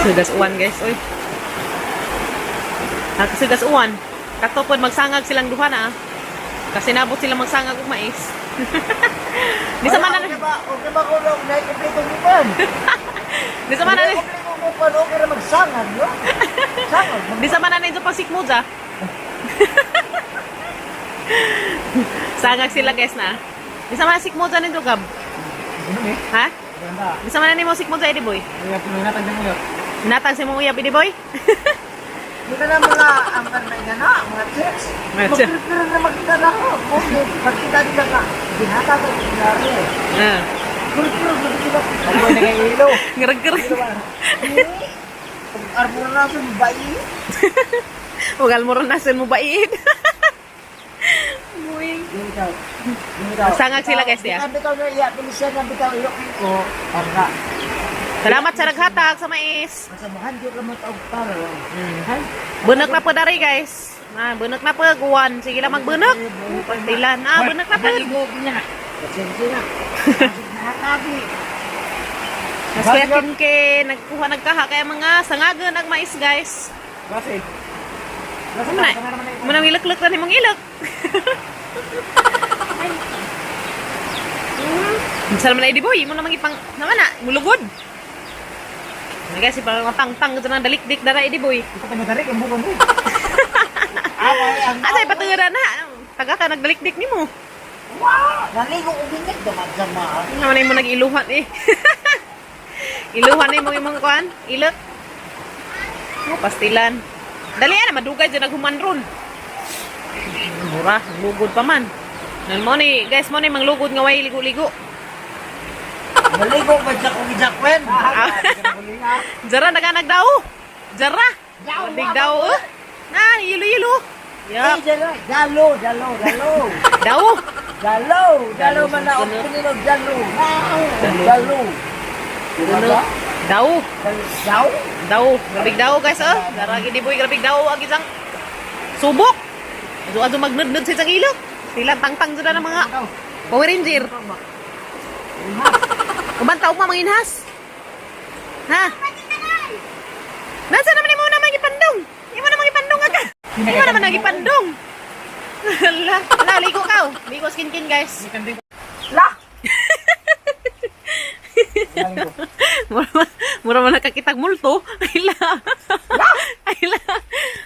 Sugas uwan, guys, oy. Ah, kasi gas uwan. Katopod magsangag silang duha na ah. Kasi nabot sila magsangag og mais. Di sa man Okay ba? Okay ba ko lang naikumpleto ni Pan? Di sa man na Naikumpleto mo Pan, okay ra magsangag, no? Sangag. Di sa man na ninyo pagsikmudja. Sangag sila, guys, na. Di sa man sikmudja ninyo gab. Ganun eh. Ha? Ganda. Di sa man nimo sikmudja, Eddie boy. Kaya pinatag mo yun. Natag si mong uyab, Eddie boy. Di ka na mga ang kanay na na, mga chicks. Mga chicks. Mag-prepare na magkita na ako. Okay, pagkita nila ka, binata ka ng kunwari eh. Ah. Prepare na sila. Ang buhay na kay ilo. Ngarag-garag. Arbor na sa bayi. Ugal mo rin nasin mo bait. Buing. Yung ikaw. Yung ikaw. Sangag sila, guys, ya. Bitaw, bitaw na iya. Bilis yan ang bitaw. Ilok ko. Para. Salamat sa naghatag sa mais. Masamahan, di ka mataog para. Ha? Bunak na po dari, guys. Ah, bunak na po guwan. Sige lang magbunak. Pagtilan. Ah, bunak na po. Naligo niya. Pasensya na. Nakakabi. Mas kaya kinke, nagkuha nagkaha kaya mga sangagan ang mais, guys. Kasi. Ano na? Muna ilak-lak na nimong ilak. Saan man na boy, mo namang ipang naman na, mulugod. Ano guys, ipang tang-tang dyan ang dalikdik dara idi boy. Ito pa natarik ang bukon mo. Away ang Asa ipatungera na? Taga ka nagdalikdik nimo. Wow! Naligo ko binit damag-dama. Naman na mo nag-iluhan eh. Iluhan na imong imong kuan, ilak. Oh, pastilan. Dali na madugay dyan naghuman ron. Mura, lugod pa man. Nan mo ni, guys, mo ni manglugod nga way ligo-ligo. Naligo ba siya kung ijakwen? Jara naganag daw. Jara. Dig daw. Eh. Na, ilo-ilo. Eh, Yup. jalo, jalo, jalo, jalo. Daw. Jalo, jalo man na ako nilo, jalo. Jalo. Jalo. Daw. Daw? Daw. Grabig daw, guys, oh. Jara gidi boy, grabig daw ang isang subok. Azo azo magnudnud sa isang ilok. Sila tangtang sila ng mga Power Ranger. Uban tao pa manginhas. Ha? Nasa naman imo naman gipandong? Imo naman gipandong aga. Imo naman nagipandong. Ala, ala, ligo ka. Oh. Ligo skin kin, guys. La! Mura mura man nakakitag multo. Ay la. Ay la.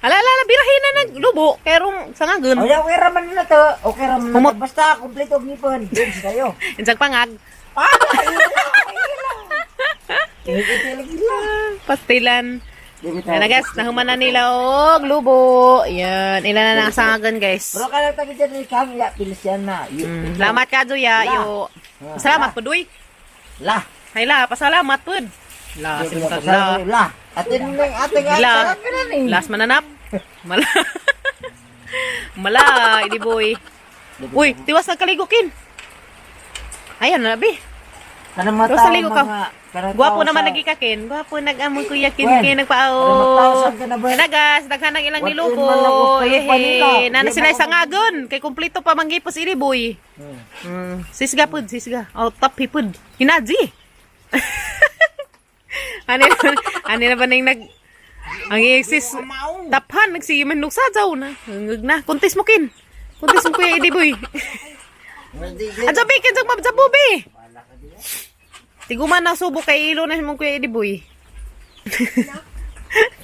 Ala ala, ala birahin na naglubo kerong sangagon. Oya, okay raman na to. Okay raman na to. Basta, kompleto ang ngipon. Goods kayo. Insag pangag. Ah! Ayun lang, ayun lang. Tingin-tingin lang. Pastilan. Yan na, guys, nahuman na nila og lubo. Yan, ilan na ang sangagon, guys. Bro, ka lang tayo dyan ni Kang, ya, pilis yan na. Salamat ka, Juya. Yo. Salamat po, Duy. La. Hay la, pasalamat po. La, simutag la. La. Atin ng ating La. sarap ka na eh. Last mananap. Mala. Mala, idi boy. Uy, tiwas nagkaligo kin. Ayan na, bi. Kanang mga Rosa, tao, ligo ka. kanang Gwapo tao naman sa- lagi ka, Ken. Gwapo nag-amoy kuya Ken Wen, Ken nagpao. kanang mga tao sa kanaban. Nagas, daghan ang ilang What nilubo. in man lang gusto ng panila. Yehe, nana Di sila ba sa ngagon. Kay kumpleto pa manggipos ini boy. Sisga pud, sisga. Oh, top pud. Hinaji. Ani ani na ba ning nag ang i-exist taphan nagsige man nuksa jaw na. Hangag na. Kuntis mo kin. Kuntis mo kuya idi boy. Adyo bikin sa mabjabubi. Tiguman na subo kay ilo na mong kuya idi boy.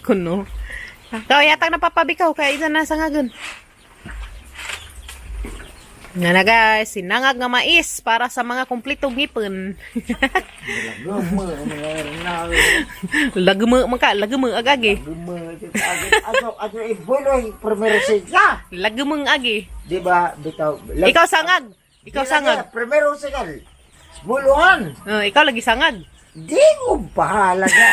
Kuno. Kau yatang napapabikaw kaya isa na sangagon. Nga na, guys, sinangag nga mais para sa mga kumpletong ngipon. Lagme man ka, lagme agagi. Ato, ibulo, primero siya. Lagme agi. Di ba, bitaw. Ikaw sangag. Ikaw sangag. Primero siya. Buluhan. Oh, ikaw lagi sangag. Di ko bahala ka.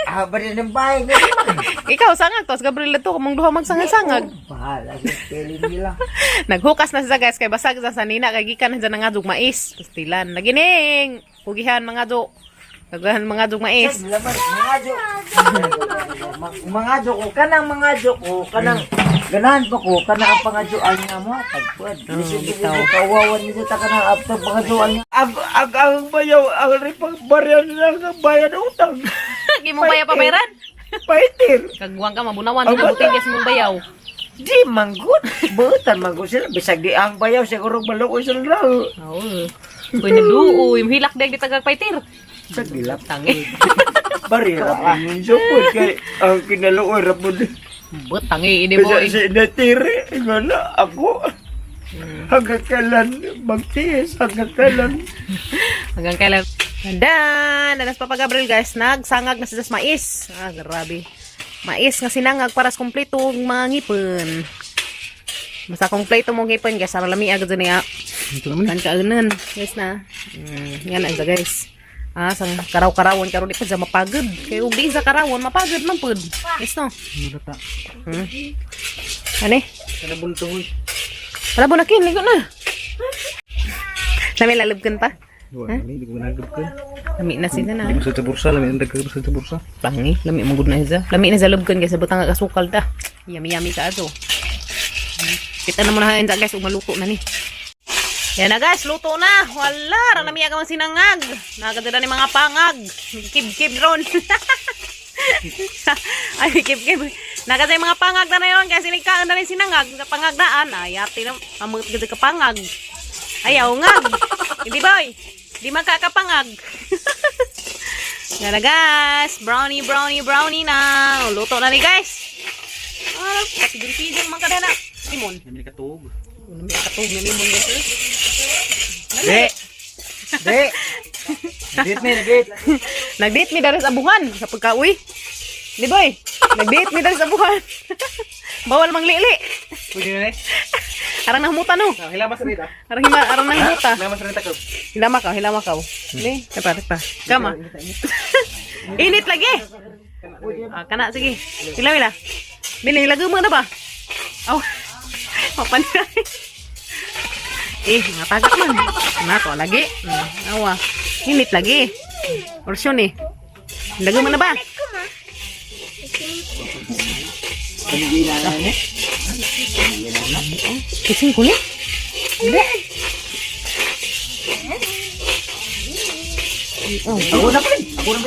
Haba rin ang bahay nga naman. Ikaw sangag tos Gabriel to kumong duha magsangag-sangag. Bahala sa piling nila. Naghukas na siya, guys, kay basag sa sanina kay gikan na dyan nga mais. Pastilan. Nagining. Pugihan mga jo. Daghan mga dug mais. Laman, mga jo. Mga jo ko kanang mga jo ko kanang ganahan pa ko kanang ang pangadyoan nga mo tagpad. Lisod bitaw. ko kawawan ni ta kanang after pangadyoan nga. Ang bayaw, ang ripang barya nila ang bayan utang. Gimong bayaw pabayran. Fighter. Kagwang ka mabunawan sa buting guys mong bayaw. Di manggut. Butan manggut sila bisag di ang bayaw siguro maluoy sila raw. Oo. Uy, naluoy. Hilak deg di tagag fighter. Sa gilap. Tangi. Barya ra pa. Supod kay ang kinaluoy rapod. But tangi ini boy. Kasi si natiri, wala ako. Hanggang kailan magtiis, hanggang kailan. Hanggang kailan? Dandan! Danas Papa Gabriel guys, nagsangag na sila sa mais. Ah, grabe. Mais nga sinangag para sa kumpleto ang mga ngipon. Basta kumpleto mong ngipon guys, para lami agad niya. Kan kaunan. Guys na. Yan ang guys. Ah, sang karaw-karawon karon di pa sa mapagod. Kay ug di sa karawon mapagod man pud. Guys no. Ani? Wala na kin, ligo na. Lami lalabkan pa. Wala, hindi ko nagab ko. Lami na sila na. Hindi mo sa bursa, lami ang dagkag sa bursa. Tangi, lami mo gud na siya. Lami na sa lubkan guys, sa butang kasukal ta. Yummy yummy ka ato. Kita na muna hain guys, umaluto na ni. Yan na guys, luto na. Wala, ra nami ka sinangag. Nagadala ni mga pangag. Kib-kib ron. Ay, kib-kib. Nagadala mga pangag na ron guys, inikaan na rin sinangag. Sa pangag daan, ay ate na amot gid ka pangag. Ayaw ngag. Hindi boy. Di makakapangag. Yan na guys. Brownie, brownie, brownie na. Luto na ni guys. Ah, katigil-tigil man kada na. Limon. Lami katug. Lami katug na limon guys. Eh. Di. Di. Dit ni dit. Nag-date mi dari sa abuhan sa pagkauwi. Di boy, nag-date mi dari sa abuhan. Bawal manglili. Pwede na eh. Arang nahumuta no. Hilama sa rita. Arang hima, arang nahumuta. Hilama sa rita ko. Hilama ka, hilama ka. Di, tepa, tepa. Kama. Init lagi. Ah, kana sige. Hila hila. Bili lagu mo na ba? Aw. Mapanay. Eh, nga tagak man. Na to lagi. Awa. Init lagi. Orsyon eh. Lagu mo na ba? Hindi na na ni. Kising ko ni. Hindi. Ako na pa. Ako na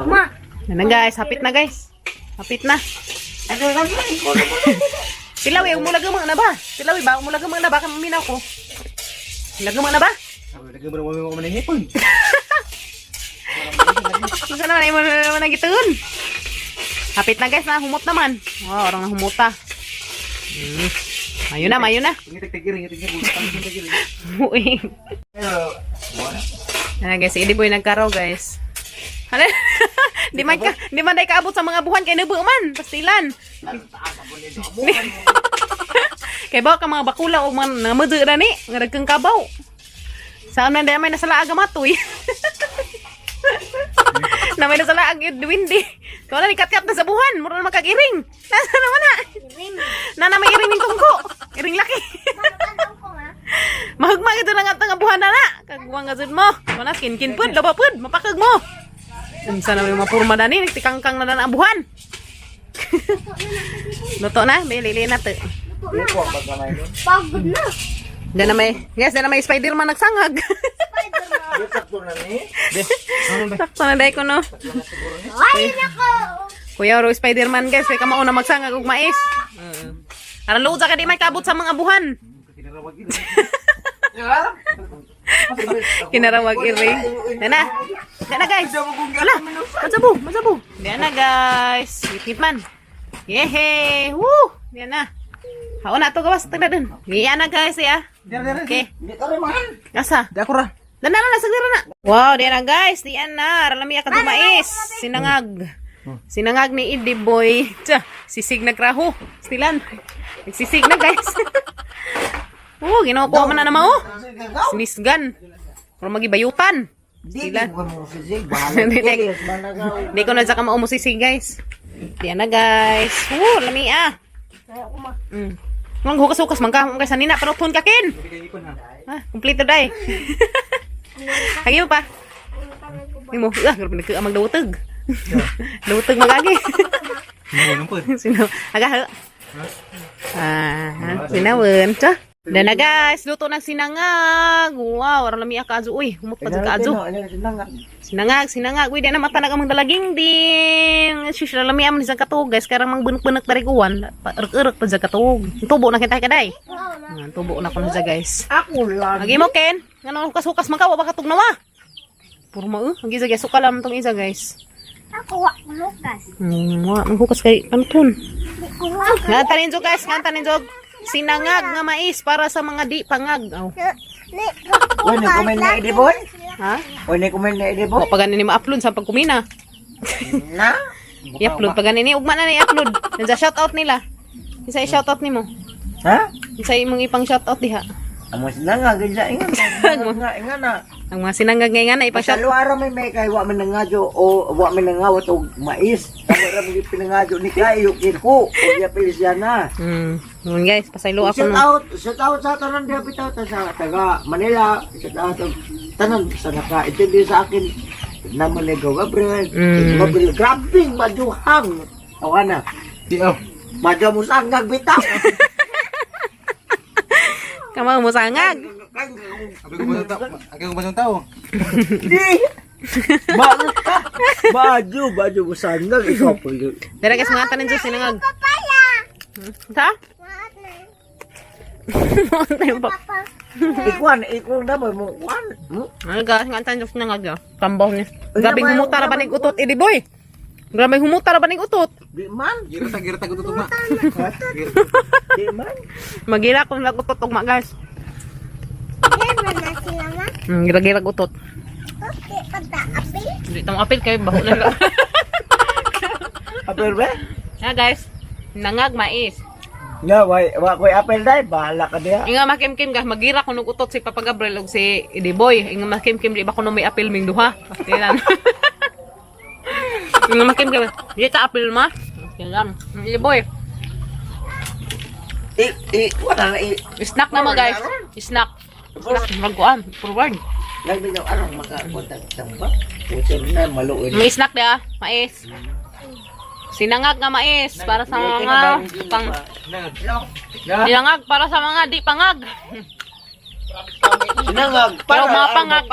ba? Yan na guys, hapit na guys. Hapit na. Ano lang ko na. Pilawi, umulaga mga na ba? Pilawi ba? Umulaga mga na ba? Kaminaw ko. Umulaga mga na ba? Lagay mo na mo manihipon. Saan naman ay mo na naman ang gituon? Hapit na guys, na humot naman. Wow, orang na humuta. Mayo na, mayo na. Uy. Yan na guys, si Eddie Boy nagkaraw guys. Hala, di man day kaabot sa mga buhan kay nubo man, pastilan. Kay bawa ka mga bakula o mga namudyo na ni, nga dagkang kabaw. Saan man day may nasa laag ang matoy. Na may nasa laag yun, windy. Kau na ni kat na sa buhan, mura na makagiring. Nasa naman na? Na na may iring ning tungko. Iring laki. Mahugma gid na nga ang buhan na na. Kagwang nga jud mo. Wala kin pud, laba pud, mapakag mo. Unsa na may mapurma dani, nagtikangkang na na ang buhan. Luto na, may lili na to. Pagod na. Diyan na may, yes, diyan na may Spider-Man nagsangag. Sakto na ni. Sakto na dahil ko no. Ay, nako. Kuya Ro, Spider-Man guys, kay kamao na magsangag og mais. Aron luod sa ka di may kabot sa mga buhan. Kinarawag iring. Yan na. Yan na guys. Wala. Masabu, masabu. Yan na guys. Wait man. Yehe. Woo. Yan na. Haon na to gawas tagda dun. Yan na guys ya. Okay. Di ka rin mahal. Asa? Di ako ra. Dana na, nasa na. Wow, diyan na guys, diyan na. Ralami ka mais. Sinangag. Sinangag ni Idi Boy. Tsa, sisig na kraho. Stilan. Nagsisig na guys. Oh, ginawa man na naman oh. Sinisgan. Pero magibayutan. Di Sila. ko mo sisig. Bahala. Hindi. Hindi ko na sa kamao mo sisig guys. Diyan na guys. Oh, lami ah. Mang hukas-hukas man ka kay sanina pero tun ka kin. Ah, kumpleto dai. Hagi mo pa. Nimo, ah, grabe nagka magdawtag. Dawtag magagi. Sinawon po. Sino? Aga ha. Ah, sinawon. Cha. Dan na guys, luto ng sinangag. Wow, aron lami ka azu uy. Humot pa jud ka azu. Sinangag. Sinangag, sinangag. Uy, di na matanag among dalaging din. Shush, lami amon isang katuog guys. Karang mang bunok-bunok tariguan. Urek-urek pa sa katuog. Tubo na kita kaday. Ah, tubo na ko na siya guys. Ako lang. Agi mo Ken, ngano hukas-hukas man ka wa ba katugnawa? Puro ma eh. Ang isa guys, suka lang tong isa guys. Ako wa Lucas. Wa hukas kay ano ton. Kuha. Nga tanin jud guys, nga tanin jud. Sinangag nga mais para sa mga di pangag. Aw. Uy, nagkumain na idi boy. Ha? Uy, nagkumain na idi boy. Wa pa gani ni ma-upload sa pagkumina. Na? I-upload pa gani ni ugma na ni i-upload. Nandiyan shout out nila. Isa i-shout out nimo. Ha? Isa imong ipang shout out diha. Amo sinangag isa ingan. Nga ingan na. Ang mga sinangag nga na ipang shout. Pasalo ara may may kay wa man nangadyo o wa man nangawat og mais. Tama ra mo pinangadyo ni kayo kirko o ya Feliciana. Yun guys, pasaylo ako Shout no. out, shout out sa tanan diha bitaw ta sa taga Manila, shout out og tanan sa nakaintindi sa akin naman ni Go Gabriel. Gabriel grabing maduhang. O ana, Di oh. madyo mo sa angag bitaw. Kamo mo sangag. Abi ko ba tao? Abi ko ba tao? Di. Bakit ka? Badyo, badyo mo sa angag ikaw po yun. Dara guys, mga tanin jud sinangag. Papaya. Ta? Papa. Ikuan, ikuan na mo mo kuan. Ano guys, nga tanin jud sinangag ya. Tambaw ni. Grabe humuta ra ba ning utot idi boy. Grabe humuta ra ba ning utot. Di man, Girta girta ko tutugma. di man. Magila kung nagutot ugma guys. Meron na sila ma. Gila-gila utot. Okay, pagta-apil. Hindi tamo apil kayo baho na lang. Apel ba? Na guys, nangag mais. Nga, way, wa ko'y apel dai, bahala ka diha. Inga makimkim guys, magira kuno utot si Papa Gabriel ug si Idi Boy. Inga makimkim di ba kuno may apil ming duha. Pastilan. Inga makimkim, di ta apil ma. Pastilan. Idi Boy, I, i, wala na, i, snack na mo guys. Snack. Snack magkuan, forward. nagbigay arang makakontak sa ba? Puso na, maluin. May snack dia, mais. Sinangag nga mais para sa mga pang sinangag para sa mga di pangag. Sinangag, Pero para mga pangag,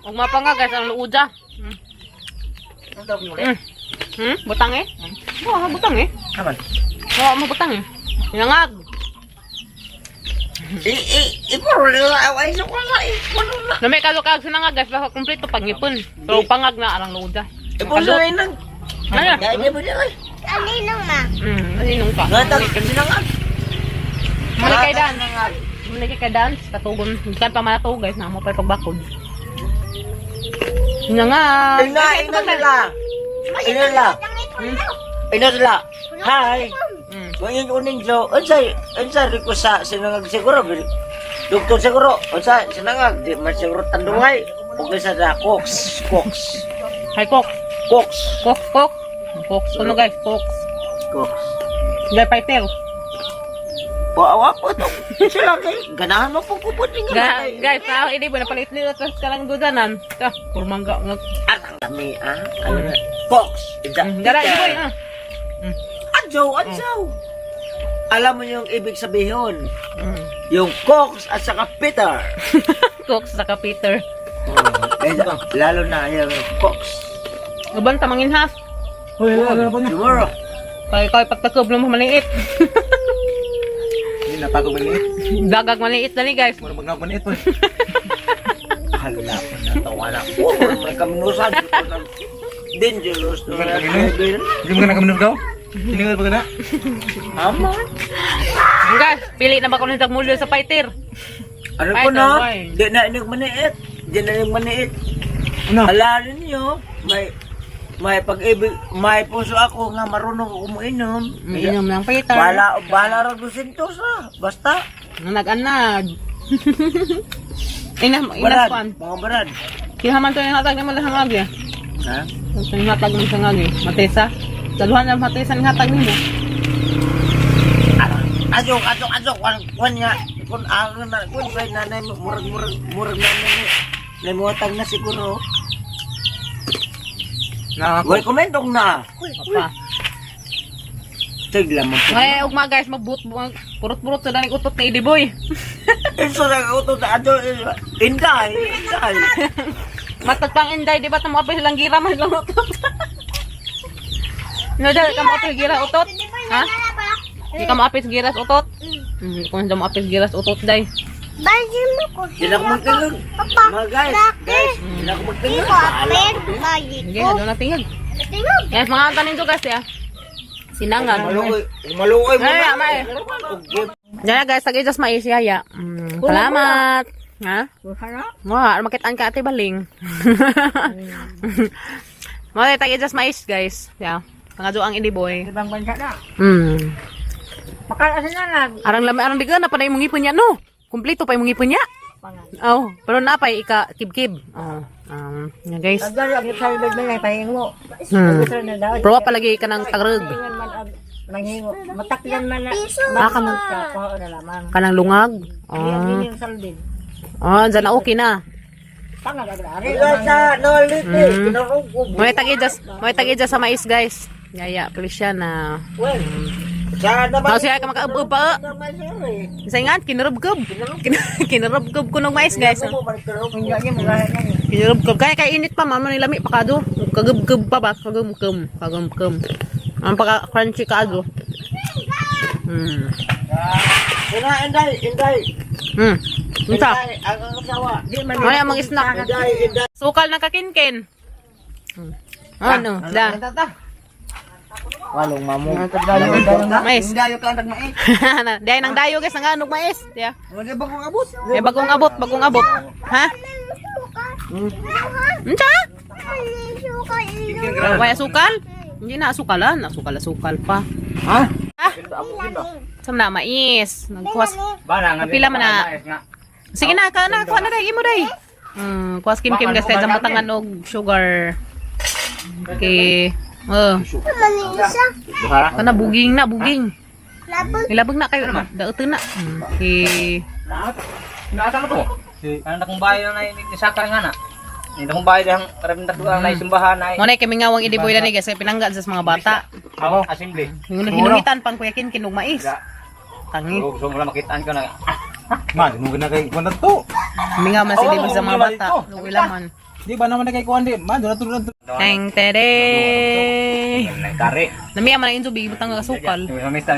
ug mga pangag guys ang luuda. Butang eh? Oo, butang eh. Aman. Oo, mabutang eh. Sinangag. I, i, i, puro nila, ay, so ko na, i, puro na. Na may kalukag sinangag guys, baka kumpleto pag ngipon. Pero pangag na arang luuda. I, puro na inang. Ano? Dahil di ba nila? Kanino ma? Aninong ka? Ngatag, sinangag. Mali kay Dan. Mali kay Dan, katugon. Kan pa man guys, na mo pa pagbakod. Sinangag. Ina, ina sila. Ina sila. Ina sila. Hi. Ngayon uning jo, unsay unsay request sa sinangag siguro bil. Doktor siguro, unsa sinangag di man siguro tandungay. Okay sa da Cox, Cox, Hay kok. Cox, Kok, kok. Kok. Kuno guys, kok. Cox. Guys, fighter. Wa wa po to. Sila kay ganahan mo po kupod ni Guys, ah, ini ba napalit nila tas kalang dudanan. Ta, kurmangga nga. Kami ah, ano na? Cox. Ida. Dara, iboy ah. Adyo, adyo. Alam mo yung ibig sabihin. Yung Cox at saka Peter. Cox saka Peter. Oh, eh, lalo na yung Cox. Uban tamangin ha. Hoy, wala pa na. Tomorrow. Kay kay pagtakob mo maliit. Hindi napagod maliit. Dagag maliit dali guys. Mura magnawag maliit po. Hala ko natawa na. Oh, may kaminusan. Dangerous. Hindi mo ka nakaminus daw? Hindi ka na? Ama. Guys, pili na ba ko nitag mulyo sa fighter? Ano Ay, ko na? taway. Di na inig maniit. Di na inig maniit. Ano? Alarin niyo, may pag-ibig, may puso ako nga marunong ako uminom. Inom ng fighter. Bala, bala ra dusintos ah. Basta. Nag-anag. Ina ina Barad, kuan. mga barad. Kihaman to yung hatag naman sa ngagi. Ha? Ito yung hatag mo sa ngagi. Matesa. Saluhan na matesa ng hatag nimo. Asok, asok, asok. Kwan, kwan nga. Kung ako na, kung kay nanay mo, murag, murag, murag nanay mo. Namuhatag na siguro. Na Well, komendong na. Pa. Tigla mo. Ngay ugma guys, magbut purot-purot sa daning utot ni Idi Boy. Inso na utot na ato. Inday, inday. Matag pang inday, di ba tamo apil silang gira man lang utot. No, dahil ka mo apil gira utot. Ha? Di ka mo apil gira sa utot? Kung hindi mo apil gira sa utot day. Bali mo ko. Hindi na ako magtingog. Papa, Mga guys, guys, hindi na ako magtingog. ko apel. Bali Sige, ko. ano na tingog. Tingog. Guys, mga tanin to guys ya. Sinangan. Maluoy, maluoy mo Ay, na. amay. Diyan na guys, tag-ijas mais yaya. Salamat. Ha? Wah, makitaan ka ate baling. Mga tag-ijas mais guys. Yeah. Pangadyo ang Idi Boy. Ibang bansa na. Makalasin na lang. Arang lami arang diga na pa na imong ngipon niya no. Kumpleto pa imong ngipon niya. Oh, pero na pa ika kibkib. Oh, yeah, guys. Pagdalo, ang isang bag na pahingo. Na daw. Proba palagi ka ng tagrag. Tingnan man ang manghingo. Mataklan man na. Ah, kanang Sa na lamang. kanang lungag. Kaya Oh. din yung saldin. Oh, dyan na okay na. Tanga ka grabe. Ila sa naliti, kinarong ko. May tag-ijas sa mais guys. Yaya, please siya na. Well, sa naman. Tapos siya ka makaub pa. Naman sir eh. Isa nga, kinurubkob. Kinurubkob ko ng mais guys. Hindi niya mura na niya. Kinurubkob. Kaya kay init pa, mama nilami pa kado. Kagubkob pa ba? Kagumkum. Kagumkum. Ang pagka crunchy kado. Sina, inday, inday. Unsa? Inday, ang asawa. Di man Ano yung mga snack? Inday, inday. Sukal ng kakinkin. Ano? Da. Walong mamo. Mais. Dayo ka ang tagmais. Dahil nang dayo guys, nanganog mais. Yeah. Wala bagong abot. Eh, bagong abot, bagong abot. Ha? Unsa? Wala sukal? Hindi na asukalan, asukal asukal pa. Ha? Ha? Sam na mais. Nagkuwas. Bana nga. Pila man na. Sige na, ka na, kuha na day, imo day. Kuwas kim kim guys, kay butangan og sugar. Okay. Oh, Manisa. kana buging na, buging. Labog. Nilabog na kayo. Daoto na. Okay. Naasa mo to? Ano na kung bayo na isakar nga na. Hindi na kung bayo dahang karabing tatlo ang naisimbahan na. Mo na kami nga wang idiboy na ni guys, kay pinangga sa mga bata. Ako, assembly. Hinuhitan pang kuya kin kinog mais. Tangi. Gusto mo lang makitaan ka na. Ma, dinugan na kay kuan na to. Mingaw man si Oo, Diboy sa mga oo, bata. dito. Luwi laman. Di ba naman na kay kuan di? Ma, doon na to, doon na to. Teng tere. Kare. Namiya man ang injo bigibutang nga asukal. Yung mista.